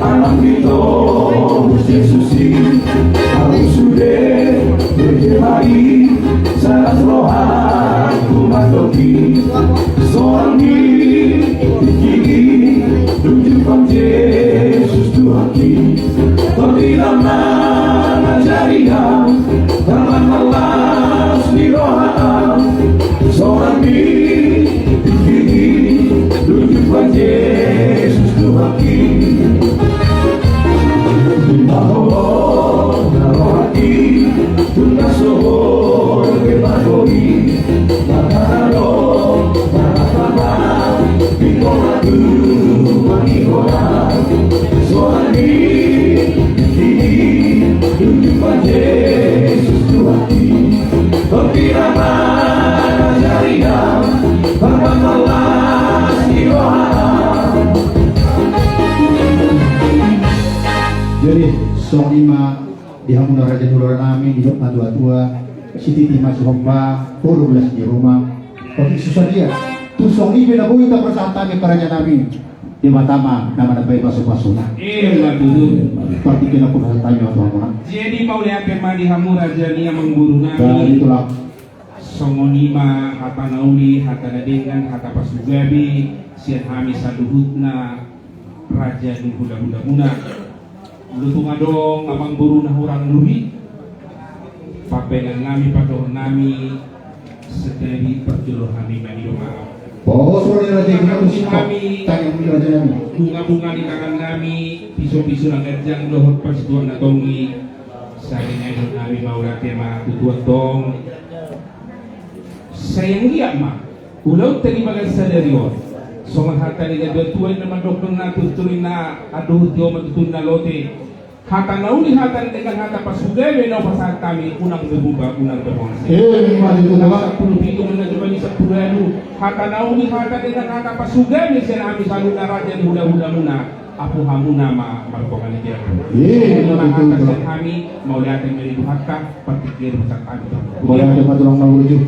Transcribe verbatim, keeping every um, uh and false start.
Anak ni Tuhan Jesus i, ahu sude berkelahi, saras rohangku mandok i, songon i tingki i, tunjukkan Jesus Tuhanki, tordinama na jadi au, tarlambat las ni roha au, songon i tingki i, tunjukkan Jesus Tuhanki. Jadi, songon i ma di hamuna raja ni huria nami, didok natuatua, sititi ma sihompa, porlu las ni ruma. Otik so sadia, tung songon i pe na boi tapasahat hami tu raja nami. Debata ma na manambai pasupasuna. Ima tutu. Partingkian na pasahat hami ma tu hamuna. Jadi mauliate ma di hamu raja ni amangboru nami. Jadi tulang. Songon i ma hata na uli, hata na denggan, hata pasugabe sian hami saluhutna raja ni hulahulamuna. Molo tung adong amangboru na hurang duri, pambahenan nami, patohon nami, sadari parjolo hami mangido maaf. Pos, pos, raja, raja, raja, hami, raja nami. Bunga-bunga ni tangan nami, piso-piso na ganjang dohot pasituak na tonggi. Sai didok hami mauliate ma tutu antong. Sai anggiat ma ulaonta di bagas sadari on, songon hata ni natuatua i na mandok, na tutur i na adohot i, on ma tutu na lote. Hata na uli, hata na denggan, hata pasugabe na hupasahat hami, unang berubah, unang berubah. Ima tutu. Sampulu pitu ma na jumadi sampulu ualu. Hata na uli, hata na denggan, hata pasugabe sian hami saluhutna raja ni hulahulamuna. Apu hamuna ma marpangan i. Ima tutu. Hata sian hami, mauliate ma di Tuhanta, partingkian pasahat hami tu hamuna. Mauliate ma tulang na burju.